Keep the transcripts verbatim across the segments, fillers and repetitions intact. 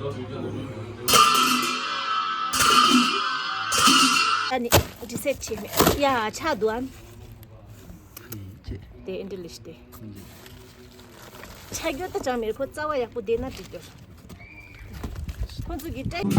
ཨ་ནི་རི་སེཊ་བྱས་མེད། ཡ་ཆགས་འདུག་ཨ། ཕི་ཅེ། དེ་ཨེ་འདྲ་ལས་ཤི་དེ། ཆ་རྒྱུ་ད་ཅང་མེད། ཁོ་རྩ་བ་ཡག་པོ་བསྡད་ན་འགྲིག་གི། ཁོ་ཚོ་གི་སྤྲད།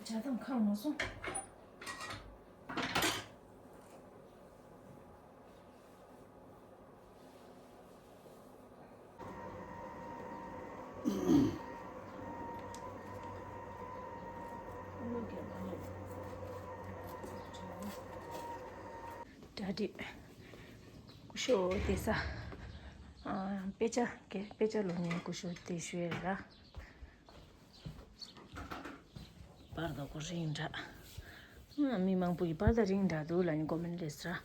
ཇ་དང་ཁ་མ་སོང་། གྲ་སྒྲིག་སྐུ་ཞབས་བསྡད་ས། ཨ། དཔེ་ཆ་གི་དཔེ་ཆ་ལོ་ཉན་སྐུ་ཞབས་བསྡད་ཤོད་ར། པར་ད་ཁོ་རིང་འདྲ། ཨ། མི་མང་པོ་ཡིས་པར་ད་རིང་འདྲ་འདུག་ལབ་ནས་ཀོ་མེན་ཊི་སླེབས་ར།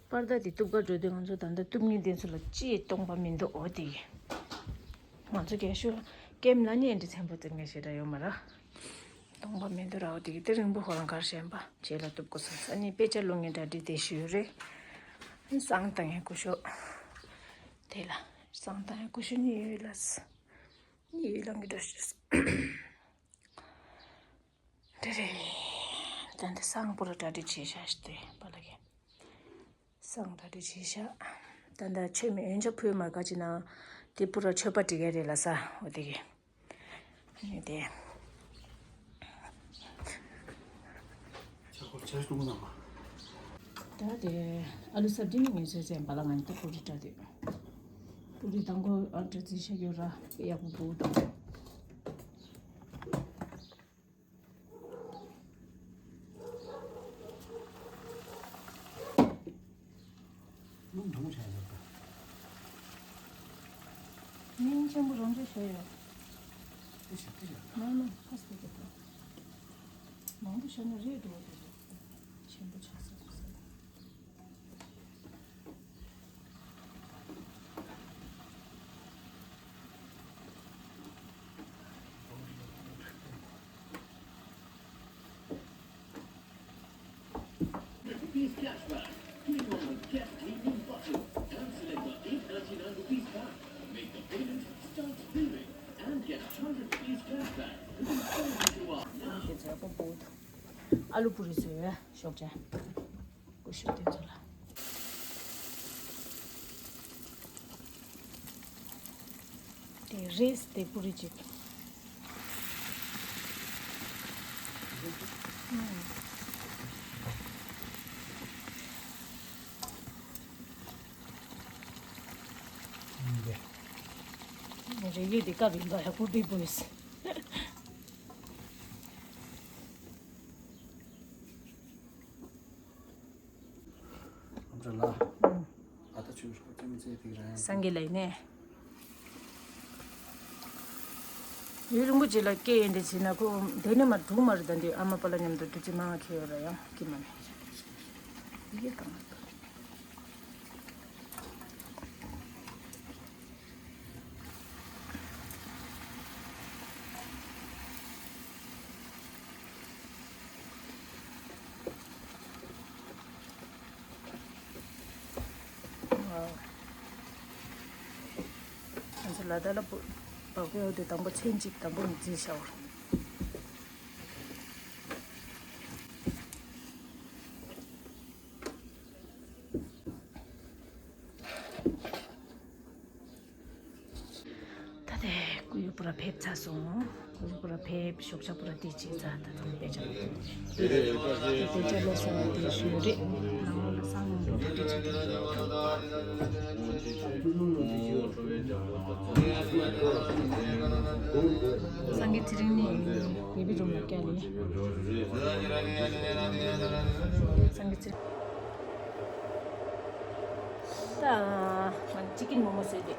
པར་ད་དེ་གཏུབ་ག་འགྲོ་དུས་ང་ཚོ་ད་ལྟ་གཏུབ་མཁན་དེ་ཚོ་ལ་ཅིའི་སྟོང་པ་མི་འདུག་འོ་དེ་གི། ང་ཚོ་རྒན་ཤོས་ཀེམ་ལ་ནི་འདི་ཚན་པོ་བཙལ་མཁན་ཞེ་དྲག་ཡོད་མ་ར། སྟོང་པ་མི་འདུག་ར། འོ་དེ་གི་དེ་རིང་པོ་ཁོ་རང་གར་ཞེན་པ་བྱེད་ལ་གཏུབ་དགོས་སོང་། ཨ་ནི་དཔེ་ཆ་ལོ་ཉན་གྲ་སྒྲིག་དེ་ཞུས་རེད། བསང་བཏང་ཡས་སྐུ་ཞབས། དེ་ལ་བསང་བཏང་ཡས་སྐུ་ཞབས་གཉིས་ཡོད་ལ། གཉིས་ཡོད་ལ་ངི་འགྲོ་ཞུས། དེ་རེད། ད་འདི་བསང་པུ་ར་གྲ་སྒྲིག་བྱས་ཤག་ཞིག་དེ་པ་ལ་གི། བསང་གྲ་སྒྲིག་བྱས་ཤག་ད་ལྟ་མཆོད་མེ་འོན་ཆ་ཕུལ་མ་ག་ཅི་ན། དེ་པུ་ར་མཆོད་པ་སྒྲིག་ཡ་རེད་ལ་ས་འོ་དེ་གི། ཨ་ནི་དེ། ཆ་ཁོ་ཆ་ཞུ་མ་ན་མ། ད་དེ་ཨ་ལུ་སབ་ཇི་ནི་ངེས་ཚོད་ཙམ་པ་ལ་ང་ནི་ད་པུ་རི་སྒྲ་དེ། པུ་རི་དང་པོ་ཨ་སྒྲ་རྩི་ཤ་ཡོད་ར་ཡག་པོ་པོ་དང་། སྙིང་ཆེན་པོ་རང་འཇགས་བྱས་ཡོད། མ་མ་ཁ་སྐད་ཀྱི་ཐོག་མང་པོ་བཤད་ན་རེད་འགྲོ་བ་དེ་རེད། ཆེན་པོ་ཆགས་སོང་ཟེར། Rupees cashback. Click on the Get Premium button and select the eight ninety-nine rupees pack. Make the payment, start streaming, and get hundred rupees cashback within seventy-two hours. ཨ་ལུ་པུ་རི་བཟོས་ཤོག་ཅེ། ཀུ་ཤུ་དེ་ཚོ་ལ། དེ་རེས་དེ་པུ་རི་གཅིག་རེ་ཡོད་དེ་སྐབས་ཡིན་པ་ཡག་པོ་པི་པོས། ཨ་ད་ཆུ་ཁོ་ཚོ་མི་ཚེ་ཐིག་རང་སངས་རྒྱས་ལ་ཡིན་ནས། ཡུལ་རིན་པོ་ཆེ་ལ་སྐད་ཡིན་དེ་བྱས་ན་ཁོ་དེ་ནས་མ་འགྲུག་མ་རེད། ད་འདི་ཨ་མ་པ་ལ་མཉམ་དུ་དུས་ཚོད་མང་ང་ཁེལ་ཡོད་ར་ཡང་སྐྱིད་མ་མེད། ཡི་གེ་གང་ལ། ང་ཚོ་ལ་དྭགས་ལ་བབས་ཡོད་དེ་དང་པོ་ཚན་གཅིག་དང་པོ་ནས་རྩིས་བྱའོ། ད་ལྟའི་སྐུ་ཡུལ་པུ་ར་ཕེབས་ཚར་སོང་། སྐུ་ཡུལ་པུ་ར་ཕེབས། ཞོགས་ཇ་པུ་ར་དེ་བྱས་ཚར། ད་དུང་དཔེ་ཆ་མ་ཐོན། དེ་དཔེ་ཆ་ལོ་སོང་བ་དེ་ཞུ་རེད། ནང་ལོགས་ལ་སང་ཉིན་འགྲོ་དེ་བྱེད་དེ། ད་དུང་ལོ་དེ་ཞུ། སངས་རྒྱས་ཚེ་རིང་ནི་བེ་བི་རུམ་ལ་བསྐྱལ་ཡིན། སངས་རྒྱས་ཚེ་རིང་། ད་ང་ཅི་ཀིན་མོག་མོག་བཟོས་ཏེ།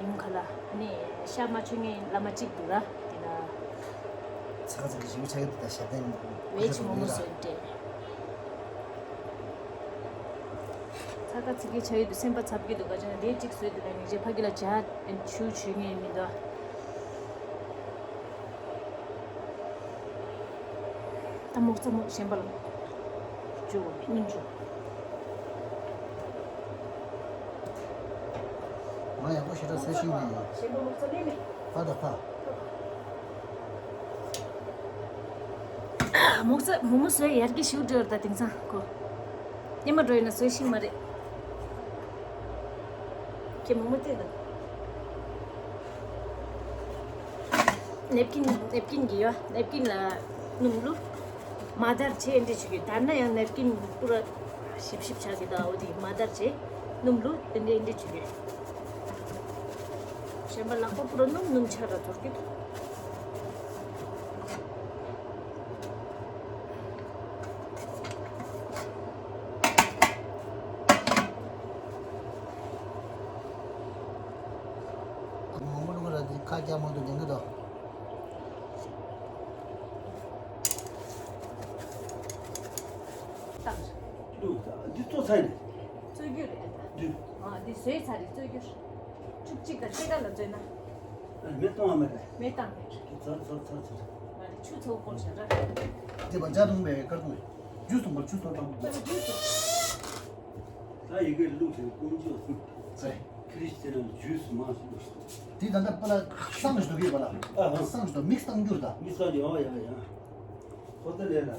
ཉུང་ཁ་ལ་ནི་ཤ་མ་མཆོད་མཁན་བླ་མ་གཅིག་འདུག་ར་དེ་ལ། ཚ་ཚ་གི་ཞིབ་ཆ་གི་ད་ཞབས་བརྟན་བེ་ཇི་མོག་མོག་བཟོས་ཏེ། ཚ་ཁ་ཚིག་གི་ཆ་ཡོད་དུ་སེམས་པ་འཚབ་ཀྱི་འདུག་ག་ཅང་དེ་གཅིག་བཟོས་དུ་ལ་ངེས་ཅན་ཕ་གི་ལ་ཇ་ཆུ་ཆུ་ངེས་མི་འདུག་ད་མོག་ཚ་མོག་གཞན་པ་ལ་ཅུ་སྣུམ་ཅུ། ང་ཡག་པོ་ཞེ་དྲག་བཟོས་ཤེས་ཀྱི་ཡོད། གཞན་པ་མོག་ཚ་ལེན་མེད། ཕ་ད་ཕ། མོག་ཚ་མོག་མོག་བཟོས་ཡར་གྱི་ཞིག་འགྲོ་ཡོད་ད་དེང་སང་ཁོ། ཉི་མ་འགྲོ་ཡོད་ན་བཟོས་ཤེས་མ་རེད། ཁྱེད་མོག་མོག་བལྟས་དང་། ནེབ་ཀིན་ནེབ་ཀིན་གྱི་ཡོད་ནེབ་ཀིན་ལ་སྣུམ་བླུགས། མ་དར་བྱས་འདྲི་བྱེད་ཀྱི་དར་ན་ཡང་ནེབ་ཀིན་པུ་ར་ཞིབ་ཞིབ་ཆགས་ཀྱི་ད་འོ་དེ་མ་དར་བྱས་སྣུམ་བླུགས་དེ་འདྲས་འདྲི་བྱེད་ཀྱི། གཞན་པ་ལག་པ་པུ་ར་སྣུམ་སྣུམ་ཆགས་ར་ཐོར་གྱི་འདུག་མང་པོ་བླུགས་ར་དེ་ཁ་རྒྱག་མ་ཐུབ་ཉན་གི་འདུག་བླུགས་འདི་གཙོ་ཚད་རེད། བཙོ་རྒྱུ་རེད་ད། འདི་ཨ་འདི་བཟོས་ཚར་རེད་བཙོ་རྒྱུ། བཅུ་གཅིག་དང་ཕྱེད་ཀ་ལ་བཙོས་ན། མེ་གཏོང་བ་མེད་རེད། མེ་བཏང་མེད་རེད། ཚར་ཚར་ཚར་ཚར། ང་རེ་ཆུ་ཚོགས་སྐོར་བྱ་ར། དེ་བ་ཇ་འཐུང་བའི་ཀར་འཐུང་བའི། ཇུས་འཐུང་བར་ཆུ་ཚོགས་དང་པོ། ད་ཡི་གེ་བླུགས་ཤིང་ཀུན་སྤྱོད་སྲུང་། ཚེ། ཁི་རིས་ཚེ་རིང་ཇུས་མང་ཞིག་བླུགས་ཤིང་། དེ་ད་ལྟ་པ་ལ་བསམ་ཞིག་འདུག་གི་བ་ལ། ཨ་ཧ། བསམ་ཞིག་འདུག་མིག་བཏང་རྒྱུར་ད། མིག་བཏང་རྒྱུ་ཨ་ཡ་ཡ། ཁོ་ཚོ་ལས་ལ།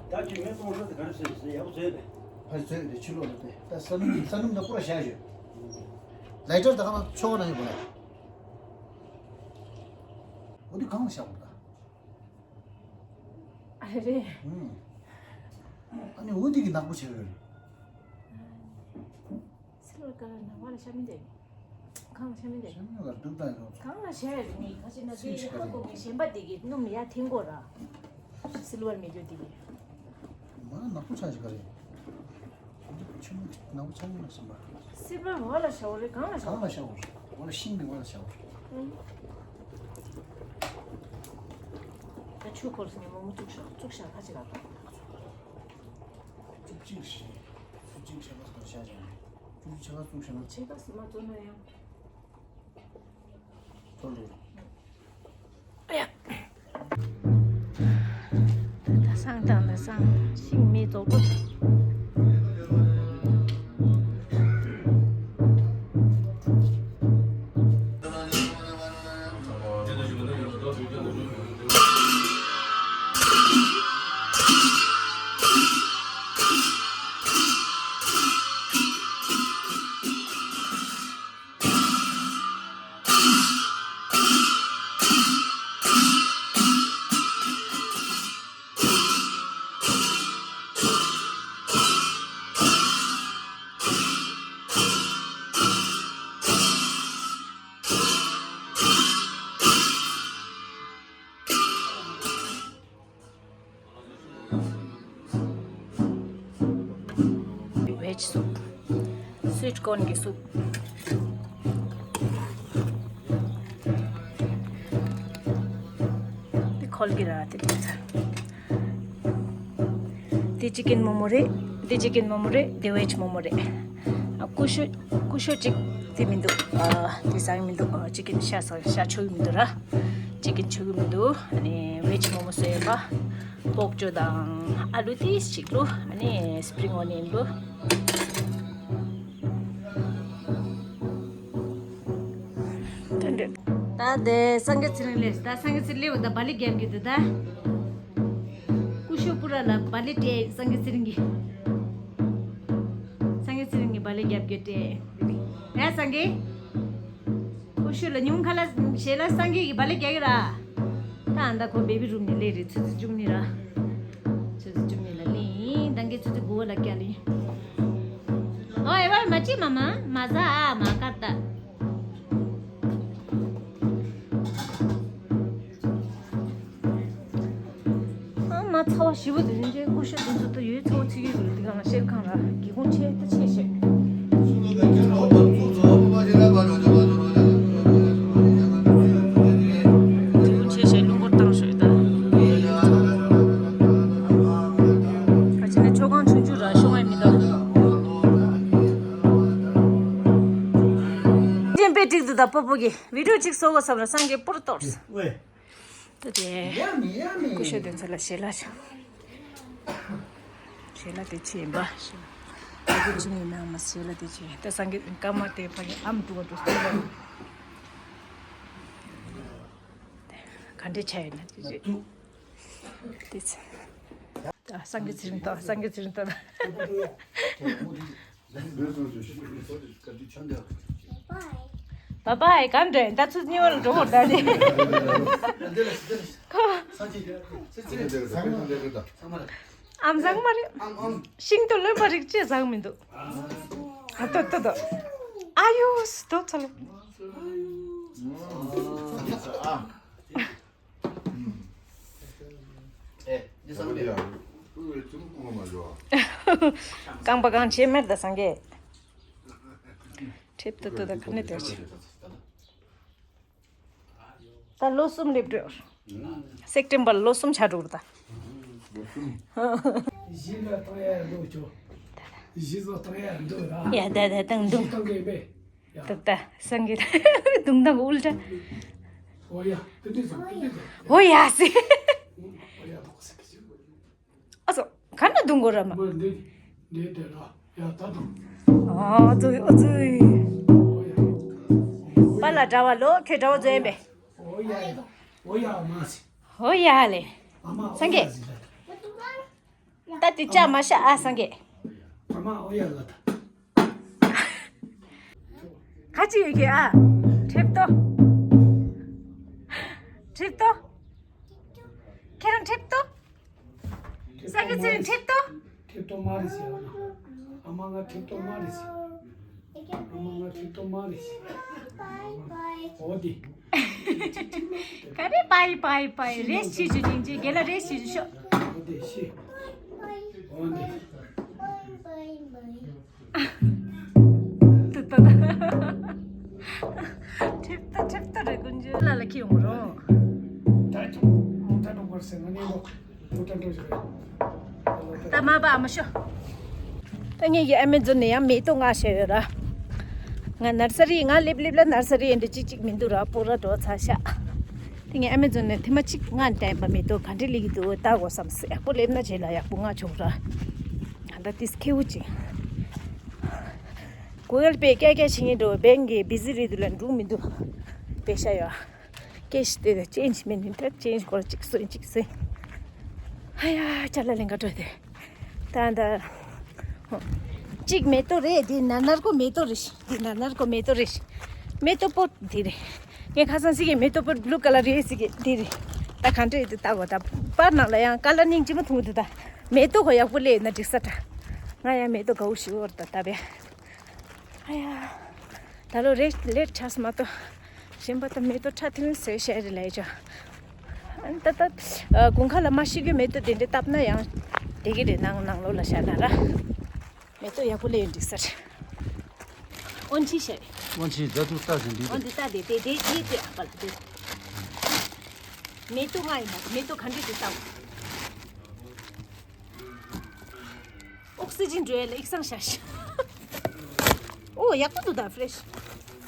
ད་ཁྱོད་མེ་གཏོང་ས་དེ་ག་རེ་བཟོས་ཟེར་ཡག་པོ་བཟོས་པས། ཕ་བཟོས་རེད་ཕྱི་ལོགས་ལ་དེ་ད་ས་སྣུམ་ས་སྣུམ་ད་པུ་ར་བཞག་ཞོད། ལའི་ཊར་ད་ག་ན་ཆོག་ན་ཡོད་པ་ལ། འོ་དེ་གང་ལ་བཞག་པ་ད། ཨ་རེ། ཨུམ། ཨ་ནི་འོ་དེ་གི་ནག་པོ་བྱེད་རེད། སིལ་བར་ཀ་ལ་ནག་པ་ལ་ཤ་མི་འདེབས། གང་ལ་ཤ་མི་འདེབས། ཤ་མི་གར་འདུག་ད་ཡོད། གང་ལ་ཤ་ཡ་རེད་ནི་ཁ་ཅིག་ན་དེ་ཧ་གོ་མི་གཞན་པ་དེ་གི་སྣུམ་ཡ་འཐེན་གོ་ར། སིལ་བར་མི་འདོད་དེ་གི། མ་ནག་པོ་ཆགས་ཤིག་ག་རེད། ཆུ་མོ་ནག་པོ་ཆགས་ཡིན་ལ་ཤིན་པ། སིལ་བར་འོ་ལ་ཤ་བོ་རེད་གང་ལ་ཤ་བོ། གང་ལ་ཤ་བོ་རེད། འོ་ལ་ཤིང་གི་འོ་ལ་ཤ་བོ་རེད། ད་ཆུ་འཁོར་སོང་ངས་མོག་མོག་བཙུགས་ཤག་བཙུགས་ཤག་ཁ་ཅིག་ལ་ད། བཅུ་གཅིག་ཞེས། བཅུ་གཅིག་ཞེས་པ་སོགས་བྱ་བྱ་ནས། བཅུ་གཅིག་ཆ་ག་བཙུགས་ཤག་ན། ཆེ་ག་སུ་མ་བཙུགས་ན་ཡང་། ཐོར་རེད། ད་སང་དང་ད་སང་ཤིང་མེ་རྫོགས་པོ། ཝེཇ་སུབ། སུའིཊ་ཀོན་གྱི་སུབ། འདི་ཁོལ་གྱི་ར་དེ་དེ་ཚ། འདི་ཅི་ཀིན་མོག་མོག་རེད། འདི་ཅི་ཀིན་མོག་མོག་རེད། འདི་ཝེཇ་མོག་མོག་རེད། ཨ་ཀུ་ཤུ་ཀུ་ཤུ་ཅིག་དེ་མི་འདུག་ཨ་དེ་ཟ་གི་མི་འདུག་ཨ་ཅི་ཀིན་ཤ་ཟ་ཤ་མཆོད་གི་མི་འདུག་ར། ཅི་ཀིན་མཆོད་གི་མི་འདུག་ཨ་ནི་ཝེཇ་མོག་མོག་བཟོས་ཡོད་པ། པོག་ཅོ་དང་ཨ་ལུ་ཏིས་ཅིག་བླུགས། ཨ་ནི་སི་པི་རིང་ཨོ་ནི་ཡན་བླུགས། ད་དེ་སངས་རྒྱས་ཚེ་རིང་སླེབས། ད་སངས་རྒྱས་ཚེ་རིང་སླེབས་པ་ད་བག་ལེབ་རྒྱབ་ཀྱི་འདུག་ད་ཀུ་ཤུ་པུ་ར་ལ་བག་ལེབ་སྤྲད། སངས་རྒྱས་ཚེ་རིང་གིས། སངས་རྒྱས་ཚེ་རིང་གིས་བག་ལེབ་རྒྱབ་ཀྱི་སྤྲད། ཡ་སངས་རྒྱས། ཀུ་ཤུ་ལ་ཉུང་ཁ་ལ་ཞེ་ལ་སངས་རྒྱས་ཀྱིས་བག་ལེབ་རྒྱག་གི་ར། ད་ཨ་མདའ་ཁོ་བེ་བི་རུམ་ནས་སླེབས་རེད། ཆུ་ཚོད་བཅུ་གཉིས་ར། ཆུ་ཚོད་བཅུ་གཉིས་ལ་སླེབས་ཡིན། ད་གིན་ཆུ་ཚོད་དགུ་པ་ལ་བསྐྱལ་ཡིན། ཨོ་ཨེ་བ་མ་ཅི་མ་མ་མ་ཟ་ཨ་མ་ཀར་ད། ཨོ་ཞི་བོ་དེ་རིང་ཅན་སྐུ་ཤ་དེ་ཚོ་ད་ཡོད་ཚོ་ཚིག་ཡོད་རེད། དེ་གང་ལ་ཤེར་ཁང་ར་སྒེའུ་ཁུང་ཆེ་ད་ཆེ་ཤེ། སྒེའུ་ཁུང་ཆེ་ཤེ་རླུང་འཁོར་བཏང་ཤོད་ད། ཨ་ཅེ་ནི་ཆོ་གང་ཆུང་ཆུང་ར་ཤོང་ཡ་མི་འདུག་ཅན་པེ་ཀྲིག་ཏུ་ད་པོ་པོ་གི་བི་ཌིའོ་ཅིག་བཟོ་གོ་བསམ་ར་སངས་རྒྱས་པོར་གཏོར། ད་དེ། Yummy, yummy. སྐུ་ཞབས་དེ་ཚོ་ལ་ཞལ་ལག་ཞུ། ཞལ་ལག་དེ་ཆེ་ཡིན་པ། ཞལ་ལག་དེ་ཆེ་ཡིན་ནའང་མ་ཞལ་ལག་དེ་ཆེ་ཡིན། ད་སངས་རྒྱས་སྐར་མ་དེ་ཕ་གི་ཨམ་ཏུ་བ་ཏུ་སྟོན་པ། ག་འདྲས་ཆ་ཡིན་ན་དེ་རེད། དེ་ཚེ། ད་སངས་རྒྱས་ཚེ་རིང་ཏོ་སངས་རྒྱས་ཚེ་རིང་ཏོ། བཱའི་བཱའི། གང་འདྲ་ད་ཚོད་གཉིས་པ་ལ་འགྲོ་བར་ད་ནི། ཁོ། ཨམ་བཟང་མ་རེད། ཤིང་ཏོག་རློན་པ་རིགས་ཅེས་བཟང་མི་འདུག་ཨ་ཏོ་ཏོ་ཏོ། ཨ་ཡོ་སི་ཏོ་ཚ་ལོ། རྐང་པ་གང་བྱེད་མེད་ད་སངས་རྒྱས། ཁྲེབ་ཏུ་ཏུ་ད་ག་ནས་དོར་ཆེ། ད་ལོ་གསུམ་སླེབས་འགྲོ། སེག་ཊེམ་བར་ལོ་གསུམ་ཆགས་འགྲོ་ད། གཞི་ལ་བཏང་ཡ་འདུག་ཅོ། གཞི་བཟོ་བཏང་ཡ་འདུག་ར། ཡ་ད་ད་དང་འདུག་གཞི་བཏང་གི་མེད། ད་ད་སངས་རྒྱས་དུང་དང་ཨུལ་ཏྲ། ཨོ་ཡ་དེ་འདྲས་སོང་དེ་འདྲས་སོང་། ཨོ་ཡ་སི། ཨོ་ཡ་དོག་སི་ཁི་ཅི། ཨ་སོ། ག་ན་འདུག་གོ་ར་མ། མ་འདི་འདི་དེ་ལ་ཡ་ད་དང་། ཨ་ཙུ་ཨ་ཙུ། ཨོ་ཡ། པ་ལ་འདྲ་བ་ལོ་ཁྱོད་འདྲ་བ་ཙོ་ཡན་པས། ཨོ་ཡ་ཡ་ཨོ་ཡ་མ་སི། ཨོ་ཡ་ལེ། ཨ་མ་ཨོ་སངས་རྒྱས། ཡ་ཟི་ལ་ད། ད་དེ་ལྕགས་མ་ཤ་ཨ་སངས་རྒྱས། ཨ་མ་ཨོ་ཡ་ལ་ད། ཁ་ཅིག་ཡོད་ཀྱི་ཨ། ཁྲེབ་ཏོ། ཁྲེབ་ཏོ། ཁྱེད་རང་ཁྲེབ་ཏོ། སངས་རྒྱས་ཚེ་རིང་ཁྲེབ་ཏོ། ཁྲེབ་ཏོ་མ་རེད་ཟེར་ཨ་མ། ཨ་མ་ང་ཁྲེབ་ཏོ་མ་རེད་ཟེར། ཨ་མ་ང་ཁྲེབ་ཏོ་མ་རེད་ཟེར། འོ་དེ། ག་རེ་པའི་པའི་པའི་རེས་བྱེད་རྒྱུ་སྙིང་རྗེ་རྒན་ལགས་རེས་བྱེད་རྒྱུ་ཤོག་འོ་དེ་ཤི། འོ་དེ། ཏུ་ཏུ་ཏུ། ཁྲེབ་ཏོ་ཁྲེབ་ཏོ་རེ་ཀུན་སྤྱོད་ལ་ལ་ཁྱི་ཡོང་རོགས། ད་ཅུང་མོ་ད་ཏོ་གར་སེ་ང་ནི་ལོ་མོ་ད་འགྲོ་ཞིག་རེད། ད་མ་པ་ཨ་མ་ཤོ། ད་ངེད་ཀྱི་ཨ་མེ་ཛོན་ནས་ཡང་མེ་ཏོག་ལྔ་བཞག་ཡོད་ར། ང་ནར་སི་རི་ང་སླེབས་སླེབས་ལ་ནར་སི་རི་ཡིན་འདྲ་གཅིག་གཅིག་མི་འདུག་ར་པོ་ར་འགྲོ་ཚར་ཤག་ད་ངས་ཨ་མེ་ཛོན་ནས་ཐེངས་མ་གཅིག་ལྔ་བསྟན་པ་མེ་ཏོག་ག་འདྲས་སླེབས་ཀྱི་འདུག་ལྟ་དགོས་བསམ་སོང་། ཡག་པོ་སླེབས་ན་རྗེས་ལ་ཡག་པོ་ང་བྱུང་ར། ད་ལྟ་ཏིས་ཁེའུ་ཅིག་གུ་གལ་པེ་སྐད་སྐད་བྱེད་ངེས་འགྲོ་བེང་གི་བི་ཟི་རེད་འདུག་ལ་འགྲུག་མི་འདུག་པེ་ཤ་ཡོད། ཀེཤ་དེ་ཅེན་ཇི་མེད་ནི་ད་ཅེན་ཇི་སྐོར་གཅིག་སོན་གཅིག་སོན། ཧ་ཡ་ཅ་ལ་ལེན་ག་འགྲོ་དེ། ད་ད། གཅིག་མེ་ཏོག་རེད་དེ་ན་ནར་ཀོ་མེ་ཏོག་རེད་ཤི་དེ་ན་ནར་ཀོ་མེ་ཏོག་རེད་ཤི། མེ་ཏོག་པོ་དེ་རེད། ངས་ཁ་སང་ཟིག་གི་མེ་ཏོག་པོ་བླུ་ཀ་ལ་རེད་ཟིག་གི་དེ་རེད། ད་ག་འདྲ་ཡོད་དེ་ལྟ་གོ་ད་པར་ནང་ལ་ཡང་ཀ་ལ་སྙིང་རྗེ་མོ་མཐོང་གི་འདུག་ད་མེ་ཏོག་གོ་ཡག་པོ་སླེབས་ན་འགྲིག་ས་འདྲ། ང་ཡང་མེ་ཏོག་དགའ་བོ་ཞིག་འོར་ད་ད་བས། ཨ་ཡ། ད་ལོ་རེད་ལེར་ཆགས་མ་གཏོགས། གཞན་པ་ད་མེ་ཏོག་ཁྲ་ཐིང་ཟེར་བཤད་རེད་ལས་ཅོ། ད་ལྟ་དགུན་ཁ་ལ་མ་ཤི་གི་མེ་ཏོག་དེ་འདྲ་བཏབ་ན་ཡང་བདེ་གི་རེད། ནང་ནང་ལོགས་ལ་བཞག་ན་ར། མེ་ཏོག་ཡག་པོ་ལས་ཡོད་འགྲིག་ས་རེད། ཨོན་ཆི་བཤད། ཨོན་ཆི་ད་དུ་ལྟ་ཟིན་འདི་ཨོན་དེ་ལྟ་དེ་དེ་དེ་དེ་དེ་ཨ་པ་ལ་དེ། མེ་ཏོག་ང་ཡིན་ན་མེ་ཏོག་ག་འདྲ་དེ་ལྟ། ཨོག་སི་ཇིན་འགྲོ་ཡ་ལ་ཨིག་སང་ཤ་ཤ། ཨོ་ཡག་པོ་འདུག་ད་ཕ་རེ་ཤི།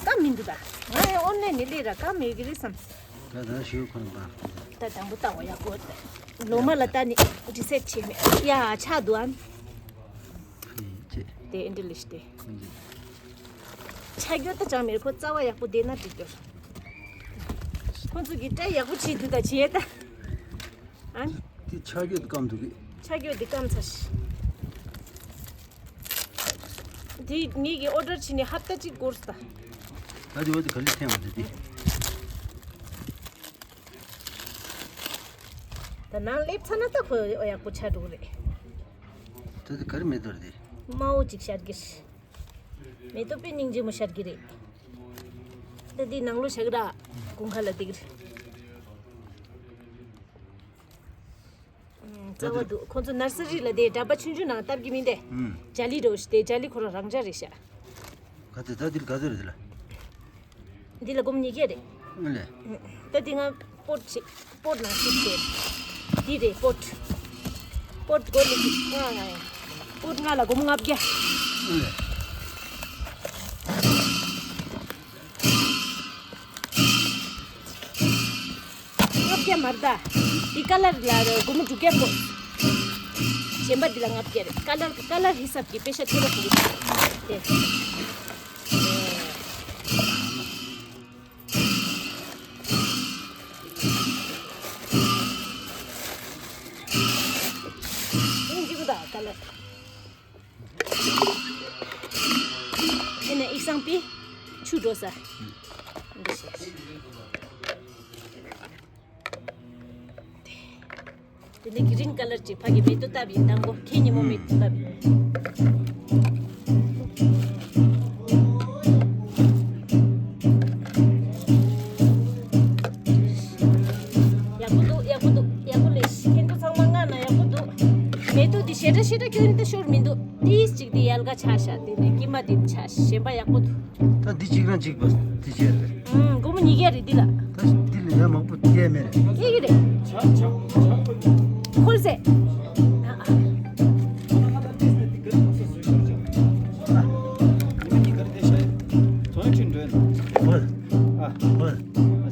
སྐམ་མི་འདུག་ད། ང་ཡང་ཨོན་ལན་ནས་སླེབས་ར་སྐམ་མེད་གི་རེད་བསམ། ད་ད་ཞུ་ཁོ་ན་པ། ད་དང་པོ་ལྟ་བ་ཡག་པོ་ད། ལོ་མ་ལ་ལྟ་ནི་རི་སེཊ་བྱེད་མེད་ཡ་ཆག་འདུག་ཨ། ཕི་ཅེ། དེ་ཨེན་ཌི་ལི་ཤི་དེ། ཆ་རྒྱུ་ད་ཅང་མེད་ཁོ་རྩ་བ་ཡག་པོ་བསྡད་ན་འགྲིག་གི། ཁོ་ཚོ་གི་སྐྲ་ཡག་པོ་བྱེད་འདུག་ད་བྱེད་ད། ཨ། དེ་ཆ་རྒྱུས་དེ་སྐམ་འདུག་གི། ཆ་རྒྱུས་དེ་སྐམ་ཚར་ཤི། དེ་ངེད་ཀྱི་ཨོ་ཌར་བྱས་ནས་ཧབ་ཏ་གཅིག་འགོར་སོང་ད། ད་དེ་བ་དེ་ག་ལེ་ཐེངས་མ་དེ་དེ། ད་ནང་སླེབས་ཚར་ན་ད་ཁོ་ཡག་པོ་ཆགས་འགྲོ་གི་རེད། ད་དེ་ག་རེ་མེ་ཏོག་རེད་དེ། དམར་པོ་གཅིག་ཤར་གི་རེད། མེ་ཏོག་དཔེ་སྙིང་རྗེ་མོ་ཤར་གི་རེད། ད་དེ་ནང་ལོགས་ཤར་གི་ར། དགུན་ཁ་ལ་དེ་གི་རེད། རྩ་བ་འདུག་ཁོང་ཚོ་ནར་སི་རི་ལ་དེ་འདྲ་པ་ཆུང་ཆུང་ནང་བཏབ་ཀྱི་མིན་ཏེ། ཨུམ། ཇ་ལི་འགྲོ་ཞིག་དེ་ཇ་ལི་ཁོ་རང་རང་འཇགས་རེད་ཤག་ག་ཚོད་ད་འདི་ལ་ག་ཚོད་རེད་འདི་ལ། འདི་ལ་སྒོར་མོ་ཉིས་བརྒྱ་རེད། ཨ་ལས། ད་འདི་ང་པོཊ་ཞིག་པོཊ་ནང་བཞུགས་ཏེ། འདི་རེད་པོཊ། པོཊ་སྒོར་མོ་ལྔ་ལྔ་ཡ། པོཊ་ལྔ་ལ་སྒོར་མོ་ལྔ་བརྒྱ། ཨ་ལས། ལྔ་བརྒྱ་མ་རེད་ད། འདི་ཀ་ལར་ལ་སྒོར་མོ་དྲུག་བརྒྱ་ཕོག་གཞན་པ་འདི་ལ་ལྔ་བརྒྱ་རེད། ཀ་ལར་ཀ་ལར་ཧི་སབ་ཀྱི་པེ་ཤ་ཐེ་བ་ཕོག་གི་འདུག་དེ། འདི་འདི་གོ་ད་ཀ་ལར། ཨེ་ནས་ཨི་སང་པི་ཆུ་འགྲོ་ས། འདི་ཞིག་དེ་ནས་གི་རིན་ཀ་ལར་གྱི་ཕ་གི་མེ་ཏོག་བཏབ་ཡིན་དང་པོ་ཁྱེད་ཉིན་མོ་མེ་ཏོག་བཏབ་ཡིན། ཡག་པོ་འདུག་ཡག་པོ་འདུག་ཡག་པོ་ལས་ཁྱེད་ཚོ་ཚང་མ་ང་ན་ཡག་པོ་འདུག་མེ་ཏོག་འདི་ཞེ་དྲག་ཞེ་དྲག་ཁྱོད་འདི་ཤོར་མི་འདུག་ཏིས་ཅིག་འདི་ཡལ་ག་ཆགས་ཤག་དེ་ནས་དཀྱིལ་མ་འདི་ཆགས་གཞན་པ་ཡག་པོ་འདུག་ད་འདི་གཅིག་རང་གཅིག་པ་འདི་བྱས་རེད། ཨང་། སྒོར་མོ་ཉིས་བརྒྱ་རེད་འདི་ལ། ད་འདི་ལ་ཡང་མང་པོ་སྐྱེལ་མེད་རེད། སྐྱེལ་གི་རེད། ཁོལ་ཟེ། ཨ་ཨ། ཨ། ཨ།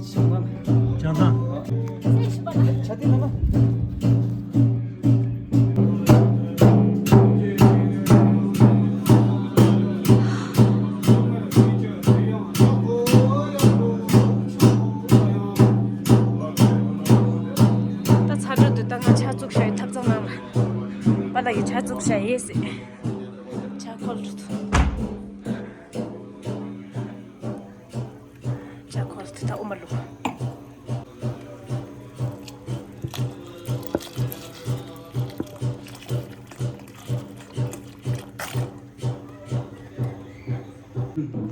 ཅང་ཐང་། ཨ། ཆ་དེ་ལ་ན། ད་ཚ་དྲོད་དུ་ད་ང་ཆ་བཙུགས་ཤག་ཐབ་ཚང་ནང་ལ། པཱ་ལགས་ཀྱིས་ཆ་བཙུགས་ཤག་ཡེ་སི། ཆ་ཁོལ་དུ། ཇ་ཁོལ་དེ་ད་ཨོ་མ་ལུག་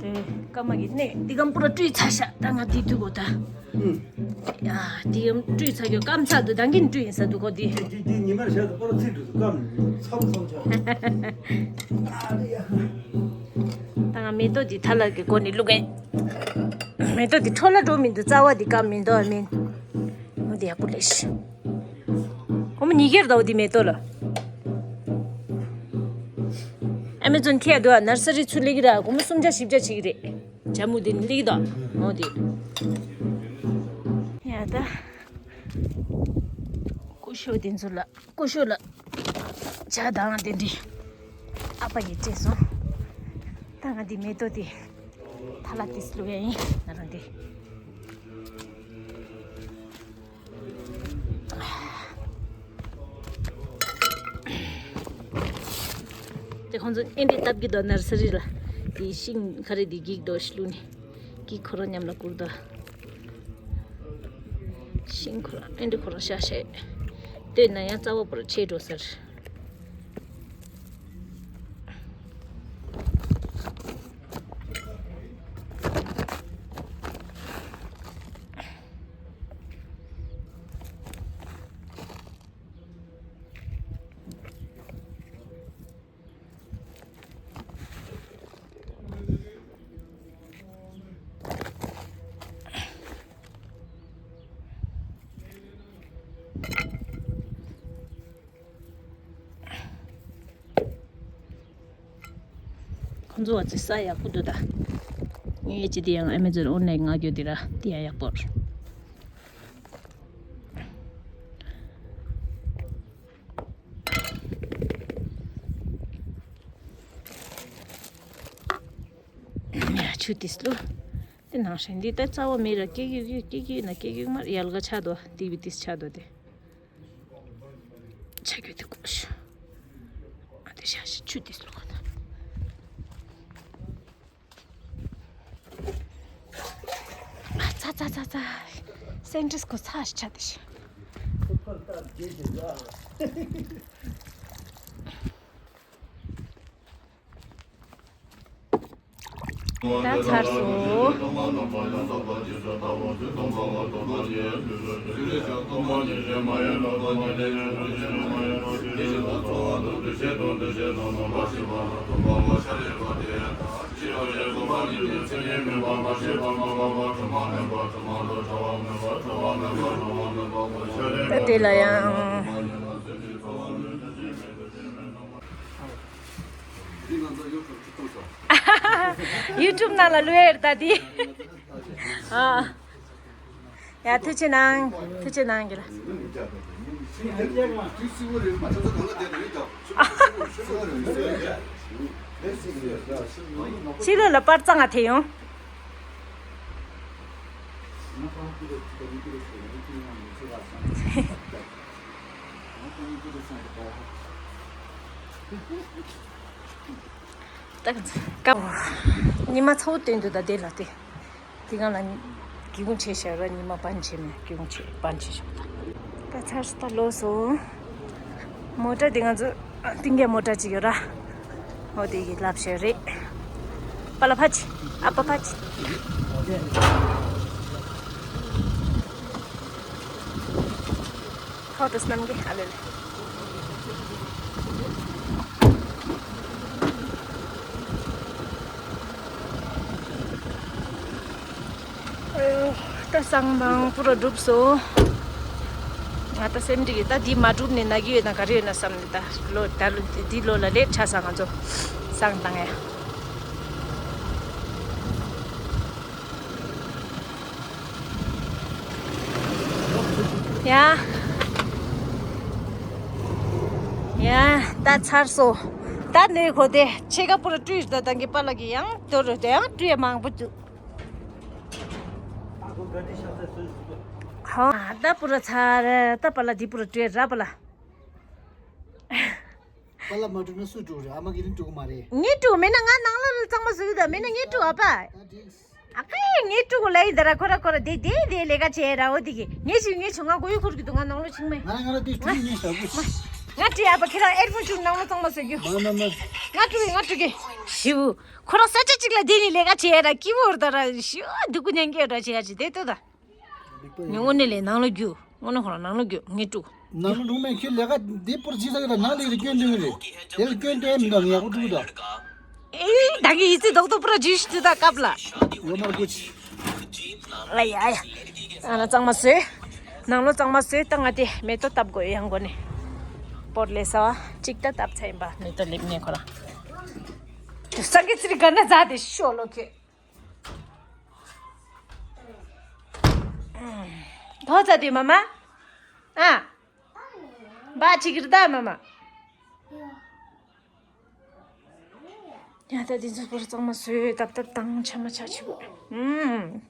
དེ་སྐར་མ་གི་གནས་འདི་གམ་པུ་ར་བཀྲུས་ཚར་ཤག་ད་ང་འདི་དུས་གོ་ད། ཡ་འདི་གམ་བཀྲུས་ཚར་གྱོ་སྐམ་ཚག་འདུག་ད་གིན་བཀྲུས་ཡིན་ས་འདུག་གོ་འདི། འདི་འདི་ཉི་མར་བཞག་ཏུ་པོ་ར་ཚིག་འགྲོ་སུ་སྐམ་ཚམ་ཚམ་ཆགས། ད་ང་མེ་ཏོག་འདི་ཐ་ལག་གི་སྒོ་ནས་བླུག་གིན། མེ་ཏོག་འདི་འཕྲོ་བརླག་འགྲོ་མི་འདུག་རྩ་བ་འདི་སྐམ་མི་འདུག་ཨ་མིན། འོ་འདི་ཡག་པོ་ལས་ཤི། སྒོར་མོ་ཉིས་བརྒྱ་རེད་ད་འོ་འདི་མེ་ཏོག་ལ། ཨ་མེ་ཛོན་ཁྱེད་འདུག་ཨ་ནར་སི་རི་ཚུར་སླེབས་ཀྱི་ར་སྒོར་མོ་སུམ་བརྒྱ་བཞི་བརྒྱ་བྱེད་ཀྱི་རེད། ཇ་མུ་འདི་ནི་སླེབས་ཀྱི་འདུག་འོ་འདི། ཡ་ད། སྐུ་ཞབས་འདི་ཚོ་ལ། སྐུ་ཞབས་ལ་ཇ་དང་དེ་འདྲའི་ཨ་ཕ་ཡིས་སྤྲད་སོང་། ད་ང་འདི་མེ་ཏོག་འདི་ཐ་ལ་ཏིས་བླུག་ཡ་ཡིན་ང་རང་འདི། དེ་ཁོང་ཚོ་ཨེ་འདྲའི་སྟབས་ཀྱི་དོ་ནར་སི་རི་ལ་དེ་ཤིང་ཁ་རེ་དེ་འགྱིག་རྡོ་ཞིག་བླུགས་ནས་འགྱིག་ཁོ་རང་མཉམ་ལ་བསྐུར་དོ། ཤིང་ཁོ་རང་ཨེ་འདྲ་ཁོ་རང་ཤ་ཤ་ཡོད། ལྟོས་ན་ཡང་རྩ་བ་པོར་ཆད་འགྲོ་ཟེར། ཁོང་ཚོ་བ་ཚོ་ས་ཡག་པོ་འདུག་ད། ངས་ཅི་དེ་ཡང་ཨ་མེ་ཛོན་ཨོན་ལན་མངགས་རྒྱུ་དེ་ར་དེ་ཡང་ཡག་པོ་རེད། ཡ་ཆུ་ཏིས་ལོ། དེ་ནང་བཞིན་འདི་ལྟར་རྩ་བ་མེད་ར་སྐྱེ་གི་ཡོད་སྐྱེ་གི་ཡོད་ན་སྐྱེ་གི་ཡོད་མ་རེད་ཡལ་ག་ཆགས་འདུག་དེ་བི་ཏིས་ཆགས་འདུག་དེ། ཆ་རྒྱུས་དེ་དགོས་ཤོ། ཨ་དེ་ཤ་ཤི་ཆུ་ཏིས་ལོ་ག་ད། ཨ་ཚ་ཚ་ཚ་ཚ། སེན་ཏྲིས་ཁོ་ཚ་ཞིག་ཆ་དེ་ཤི། ད་ཚར་སོང་། ད་དེ་ལ་ཡང་། ཡུ་ཊུབ་ནང་ལ་བླུག་ཡ་རེད་ད་འདི། ཨ། ཡ་ཐུགས་རྗེ་གནང་། ཐུགས་རྗེ་གནང་གི་ལ། ཕྱི་ལོགས་ལ་པར་གཙང་ང་ཐེ་ཡོང་། ད་ཀ་ཉི་མ་ཚ་བོ་བསྟན་འདུག་ད་དེ་ལ་དེ། དེ་གང་ལ་སྒེའུ་ཁུང་ཕྱེ་བཞག་ར། ཉི་མ་བན་ཕྱེ་མེད། སྒེའུ་ཁུང་ཕྱེ་བན་ཕྱེ་བཞག་ད་ད་ཚར་སོང་། ད་ལོག་སོང་། མོ་ཊ་དེ་ང་ཚོ་ཏིང་གའི་མོ་ཊ་ཅིག་ཡོད་ར། འོ་དེ་གི་ལབ་བཞག་རེད། པ་ལ་ཕ་ཆི། ཨ་པ་ཕ་ཆི། ཁོ་ཏུ་སྣམ་གི་ཨ་ལེ་ལེ། ཨ་ཡོ། ད་བསང་མང་པོ་ར་འགྲུབ་སོང་། ང་ད་སེམས་འགྲིག་གི། ད་འདི་མ་འགྲུབ་ནས་ན་གི་ཡོད་ན་ག་རེ་ཡོད་ན་བསམ་ནས། ད་ལོ་ད་ལོ་འདི་ལོ་ལ་ལས་ཆ་ས་ང་ཚོ་བསང་བཏང་ཡ། ཡ། ཡ། ད་ཚར་སོང་། ད་ནི་གོ་དེ་ཕྱེད་ཀ་པུ་ར་བཀྲུས། ད་ད་གི་པཱ་ལགས་ཀྱིས་ཡང་དོ་རུ་དེ་ཡང་བཀྲུས་ཡ་མང་པོ་འདུག་ཧོ། ད་པུ་ར་ཚར། ད་པཱ་ལགས་འདི་པུ་ར་བཀྲུས་ར་པཱ་ལགས། པཱ་ལགས་མ་བཀྲུས་ན་སུས་བཀྲུ་རེད། ཨ་མ་གིས་ནི་བཀྲུ་གི་མ་རེད། ངས་བཀྲུ་མེད་ན། ང་ནང་ལ་གཙང་མ་བཟོ་གི་ད། མེད་ན་ངས་བཀྲུ། ཨ་ཕ། ད་འགྲིག་ཨ་ཁ་ངས་བཀྲུ་གོ་ལ་ཡིན་ད་ར། ཁོ་ར་ཁོ་ར་དེ་དེ་དེ་ལས་ཀ་བྱས་ར། འོ་དེ་གི་ངས་བྱས་ངས་བྱས། ང་མགོ་ཡུ་འཁོར་གི་འདུག་ང་ནང་ལོགས་ཕྱིན་མེད། ང་ང་ར་དེ་བཀྲུ་ངས་ཞག་པོ། ང་བཀྲུས། ཨ་ཕ་ཁྱེད་རང་ཨེར་ཕོན་བཀྲུས། ནང་ལོགས་གཙང་མ་བཟོ་རྒྱུ། མ་མ་མ། ང་བཀྲུ་གི་ང་བཀྲུ་གི་ཞིའུ། ཁོ་རང་ས་ཆ་གཅིག་ལ་བསྡད་ནས་ལས་ཀ་བྱས་ར། སྐྱིད་པོ་རེད་ད་ར། ཞིའུ་སྡུག་གུ་ཉན་གི་ར། བྱས་ཡ་ཅིག་དེ་ལྟོས་ད། ངས་དངོས་གནས་ལས་ནང་ལོགས་རྒྱུགས། དངོས་གནས་ཁོ་རང་ནང་ལོགས་རྒྱུགས། ངས་དཀྲུགས། ནང་ལོགས་ལུང་མེད། ཁྱོད་ལས་ཀ་འདི་པུར་བྱེད་ས་གི་ད་ནང་ལས་རེ་སྐྱོན་འདོན་གི་རེད། དེ་ལ་སྐྱོན་འདོན་མི་འདུག་ངས་ཡག་པོ་དཀྲུགས་ད། ཨེ། ད་གི་ཡིད་ཚིམ་རྡོག་རྡོག་པུ་ར་ཇུས་ཤིག་དུས་ད་སྐབས་ལ། ཡོ་མར་ཀུ་ཆི། ཨ་ཡ་ཡ། ཨ་ན་གཙང་མ་བཟོས། ནང་ལོགས་གཙང་མ་བཟོས། ད་ང་དེ་མེ་ཏོག་བཏབ་དགོས། ཡང་སྒོ་ནས་པོར་ལས་ས་བ་གཅིག་ད་བཏབ་ཚར་ཡིན་པ། མེ་ཏོག་ལེབ་ནས་ཁོ་རང་དུ་ས་གི་ཚིར་ག་ན་ཛ་དེ་ཤོ་ལོ་ཁེ། ཐོ་ཚ་དེ་མ་མ། ཨ། འབའ་ཅིག་རེད་ད་མ་མ། ཡ་ད་དེ་ཚོ་པུ་ར་གཙང་མ་བཟོས། ཏབ་ཏབ་བཏང་། ཆ་མ་ཆ་ཆི་པོ། ཨུམ།